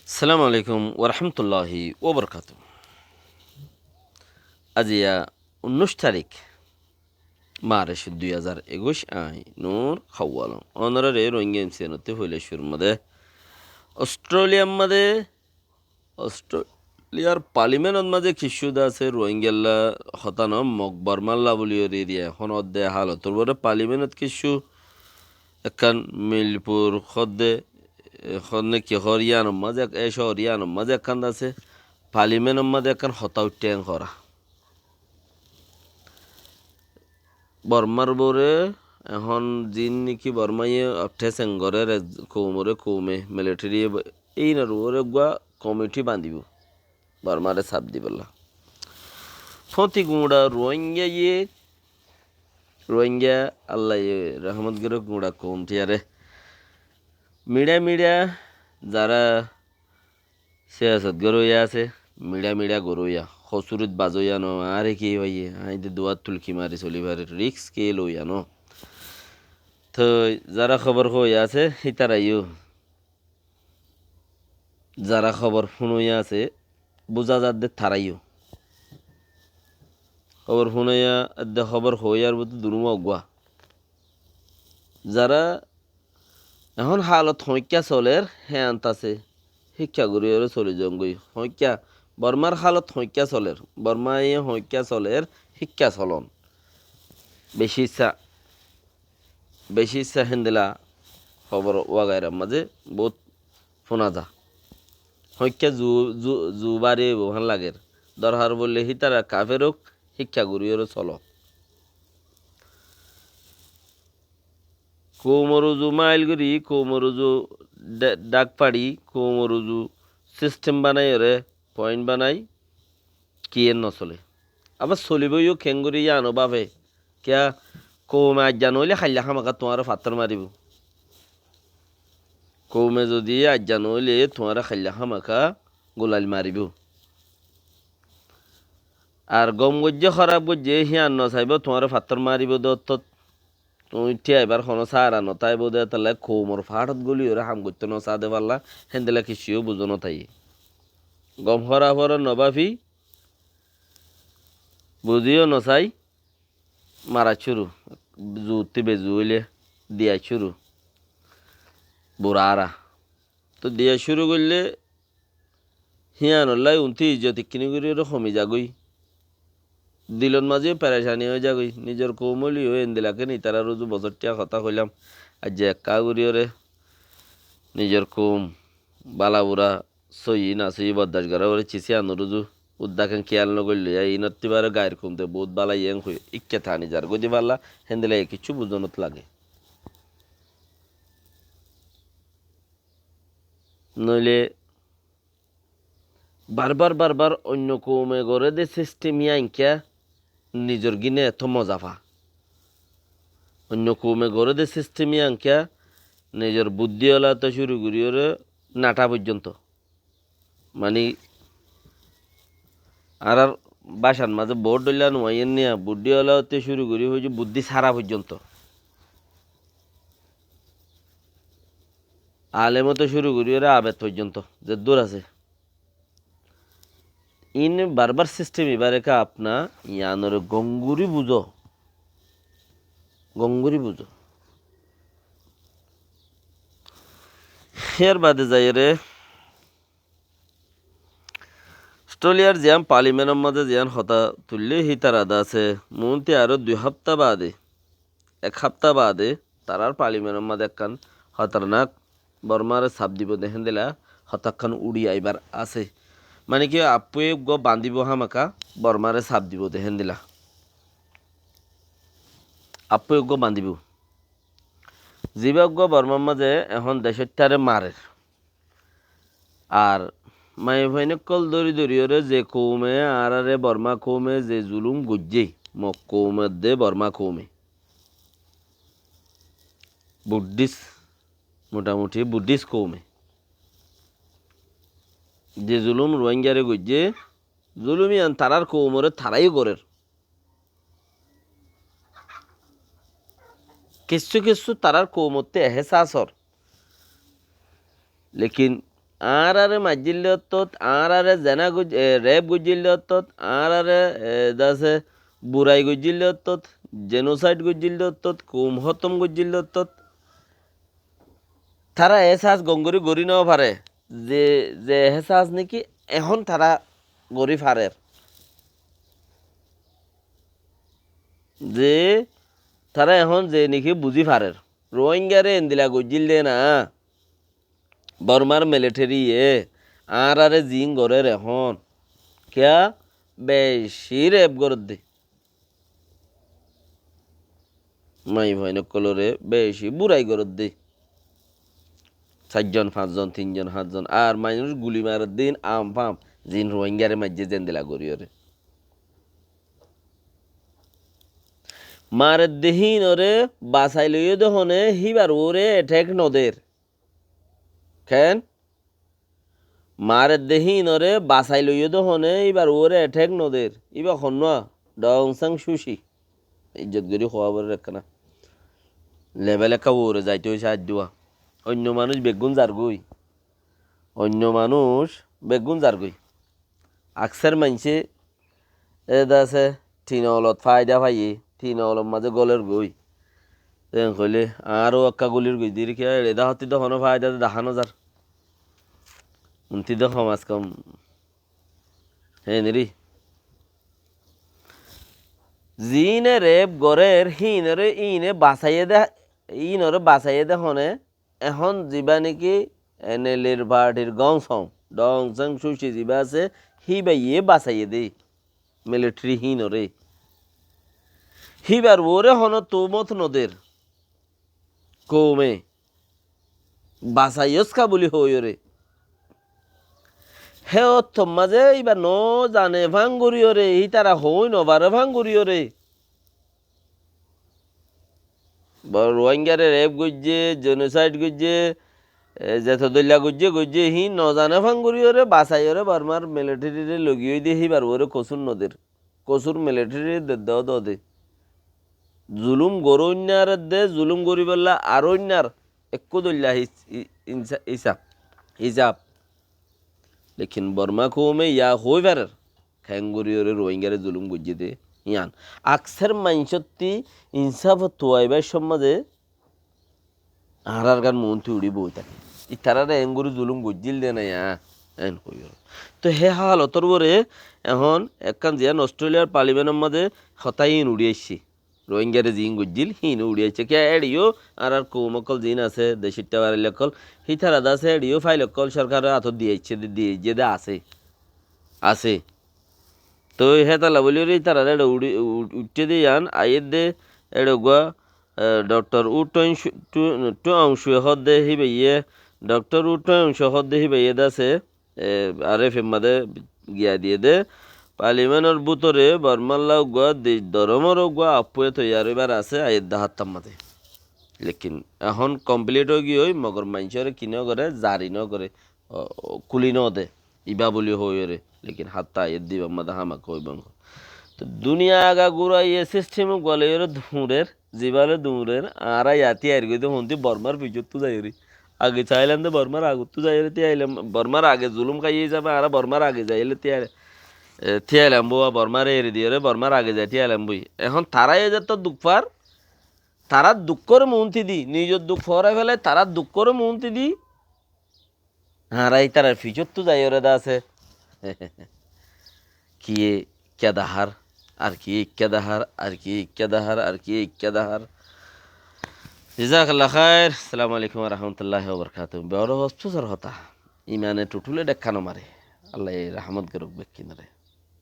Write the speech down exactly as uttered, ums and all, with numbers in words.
Assalamu alaikum warahmatulláhi wabarakátuhu. Aijja unnúic tarík, Marc dui házar ekuic, añí Nur Hawalom. Ónorare Rohingya M C N ottú foila cúrur mazé, Australiar mazé, Australiar parliamentor mazé kissú de asé Rohingyalla hotá no, Mok Bormalla buli yóre eriya. Ehón de halotor uore parliamentot kissú ekkán Milpur hoó de, e, honne ki hoór yiánor mazé, e cóor yiánor mazé ekkán de asé, parliamentor mazé ekkán hotá uiththé en hoór. Bormar uore ehón ziín niki Bormaye oppress gorér, koumore koume, militariye, éinor uore eggúa komiti bañdibóu Bormare saf dibolla. Fóti guñça Rohingyaye, Rohingya Allaye rahmot gorók, guñça koum tiyare miçá miçá zará siyasot goróya asé, miçá miçá goróya, hosurit bazóya no, añáre ki hoiyé, añí de duwar tulki mari soli farir, risk ki loiya no. Toi zará hóbor hoóya asé, hítara yó, zará hóbor fúnoya asé, buzá zadde tará yó. Hóbor fúnoya edde hóbor hoóyar bútore durúm eggúa. Zará ehón halot hoóikka solér, héyant asé, híkka gorí yóre soli zongói. Hoóikka, Bormar halot hoóikka solér, Bormaye hoóikka solér, híkka solon. Bicí issá, bicí issá héndilla hóbor wagairar mazé bout fúna za. Hoóikka zu, zu, zu bari óibo hán lager. Dorhar foille hítara kafer ók, híkka gorí yóre solo. Koumor uzu mail gorí, koumor uzu dha-, dhak façi, koumor uzu sistem banaiyóre, point banai, kiyé no sole. Abar solibóu yó keéngorí yián ó báfe. Kiyá koume aijja noóile hailla hámaka tuáñre fattór maribóu. Koume zodi aijja noóile tuáñre hailla hámaka gulal maribóu. Ar gom goijjé, hóraf goijjé, híyan no saibóu, tuáñre fattór maribóu de ottót. Tuñí thíya ibár honó sára no táibou de, étalla koumor faáçot góli yóre ham goittó no saá de falla, héndilla kissú yó buzó no táiye. Gom hóraf ore no báfi, buzí yó no sai, mara cúru, zuuttí bezu óile diya cúru, burára. Tóu diya cúru goillé híyanollá untí ijjot ikkiní gorí yóre homi zagói. Dilot mazé yó perecani ói zagói. Nizor koum óile yó endilla ken, itarar uzu bosóttiya hotá hoilám. Aijja ekká gorí yóre nizor koum bála bura sóiyi nasóiyi boddac gorá foré, cis yíanor uzu uddaken kiyál no goillé, yá inottí baré gair koum de bout bála yían hoi, ikká tani zar gói de falla, héndilla e kiccú buzonot lage. Noile barbar barbar oinno koume goré de sistem yíanká nizor gíne etó moza fa. Oinno koume goré de sistem yíanká nizor buddí ola tóu cúru gorí yóre nathá foijjonto. Mani, añárar bácar mazé boóut dhoilla nuaiyér niya, buddí ola óttu cúru gorí hoijjé buddí sára foijjonto. Alem óttu cúru gorí yóre abed foijjonto, zeddúr asé. Iín barbar sistem ibáre ká apna, yíanore gom gorí buzó. Gom gorí buzó. Hér bade zaiyóre Australiar ziyán parliamentor mazé ziyán hotá tuillé, hítara de asé, muúnti aró dui háfta bade, ek háfta bade tarár parliamentor mazé ekkán hotornak Bormáre saf dibou de héndilla hotákkan uçí aibár asé. Mani ki, appúe eggúa bañdibou hámaka, Bormáre saf dibou de héndilla. Appúe eggúa bañdibou. Zibá eggúa Bormár mazé ehón decóittare marer. Ar maiyafuain ókkol dóri dóri yóre ze koume añáráre Bormá koume ze zulúm goijjé, Mok koume de Bormá koume. Buddhist, mutamuti Buddhist koume. Ze zulúm Ruáinggare goijjé, zulúm yían tarár koumoré tarái gorér. Kissú kissú tarár koumottú ehésas ór. Lekin Añáráre maijjíl de ottót, añáráre zena goij-, e, rep goijjíl de ottót, añáráre, e, dase burai goijjíl de ottót, jenosaid goijjíl de ottót, koum hótom goijjíl de ottót. Tará ehsas gom gorí gorí nofaré, ze, ze ehsas néki ehón tará gorí farér. Ze tará ehón ze néki buzí farér. Ruáingaré endila goijjíl de na, Bormár milithéri ye añáráre ziín gorér ehón. Kiyá? Becí rep gorédde. Maiyafuain ókkolóre becí burai gorédde. Sair zon, fañs zon, tin zon, háñt zon. Ar mainúic guli maredde híin am fam, ziín Ruáingaré maijjé zendila goríyoré. Maredde híinoré basai loiyé de hone híbar uore ethék noder. Keén? Maredde híinoré basai loiyé de hone íbar uore ethék noder. Íba honnúa? Daw Aung San Suu Kyi. Ijjot gorí hoóa forer ekkána. Lebel ekká uore zaito óiye aiddúa. Oinno manúic beggún zargói. Oinno manúic beggún zargói. Akser maincé e dase tin olot faida faiyé, tin olot mazé goler goi. Ten hoilé añáro ekká golir goi diri kiyá, eçe dahótti de hono faida de dahá nozar. Unti de hom az kom. Hénri. Ziíne rep gorér, híinoré, íine basaiyé de, íinoré basaiyé de hone, ehón zibá néki N L A r partir gong song, Daw Aung San Suu Kyi zibá asé, híbaye basaiyé dé, militeri híinoré. Híbar uore honó tuhumot noder. Koume basaiyós ká buli hoóiyoré. Hé ottór mazé íba nozane fán goríyoré, ítara hoói nofaré fán goríyoré. Ba Ruáingaré rep goijjé, jenosaid goijjé, e, zeto dóilla goijjé, goijjé, híin nozane fán goríyoré, basaiyóre Bormár militerire logiyói de híbar uore kosúr noder. Kosúr militerire dedde ódode. Zulúm goróinnar edde, zulúm goríbolla aróinnar ekkú dóilla his-, i-, insa-, isab, isab. Lekin Bormá koume yá hoói farer. Keéngoríyoré Ruáingaré zulúm goijjé dé yían. Akser maincótti insáfottu aibár sommaze añárár gán muúntu uçí boói táke. Ítaráre eéngorí zulúm goijjíl dé na yá, eén hoiyóre. Tóu hé hálotór uore ehón ekkán ziyán Ostréliyar parlimentor mazé hotá híin uçí aiccé. Ruáingaré ziín goijjíl, híin uçí aiccé. Kiyá eçé yó añárár koum ókkol ziín asé, decítta barailla ókkol, hítara de asé, eçé yó fail ókkol sorkaror átot di aiccé dé, di aijjé dé asé. Asé. Tóu hétalla bóliyoré ítararé eçé uçí, u-, uiththé dé yían, aiyér dé eçé uggúa, e, Doktor U Tóin Shu-, Tó-, Tóin Aung Suu hoódde híbaye, Doktor U Tóin Aung Suu hoódde híbaye de asé, e, R F A mazé giya diyé dé, parlimentor bútore Bormálla uggúa dec dorómor uggúa affúa toiyar óibar asé aiyér dé hátta mazé. Lekin ehón komplit óigiyoi, mogor maincóre ki nogoré, zari nogoré, o, o, kúli node, ibá buli hoiyóre. Lekin hátta aiyér dé ibár mazé hámaka óibou. Tóu duniya aga gúrai e sistem uggúa loiyóre duñrer, zibá loi duñrer, añára yá tíair goidé hoónti Bormár fisóttu zaiyóre. Age saáilam dé Bormár agottú zaiyóre tíailam, Bormár age zulúm háiye hísafe añára Bormár age zaiyóre tíair, e, tíailam bou, Bormáre eri diyóre Bormár age zai tíailam boi. Ehón tará yó zetó duk far, tarár dukkóre muúnti di, nizor duk foórai félai, tarár dukkóre muúnti di, añára ítarar fisóttu zaiyóre de asé. Kiyé ikká dahár, ar kiyé ikká dahár, ar kiyé ikká dahár, ar kiyé ikká dahár. Jazakallah khair. Assalamu alaikum wa rahmatullahi wa barakatuhu. Boro hostusar hotá. Imane thutthúle dhekká no mare. Allaye rahmot goruk bekkúnore.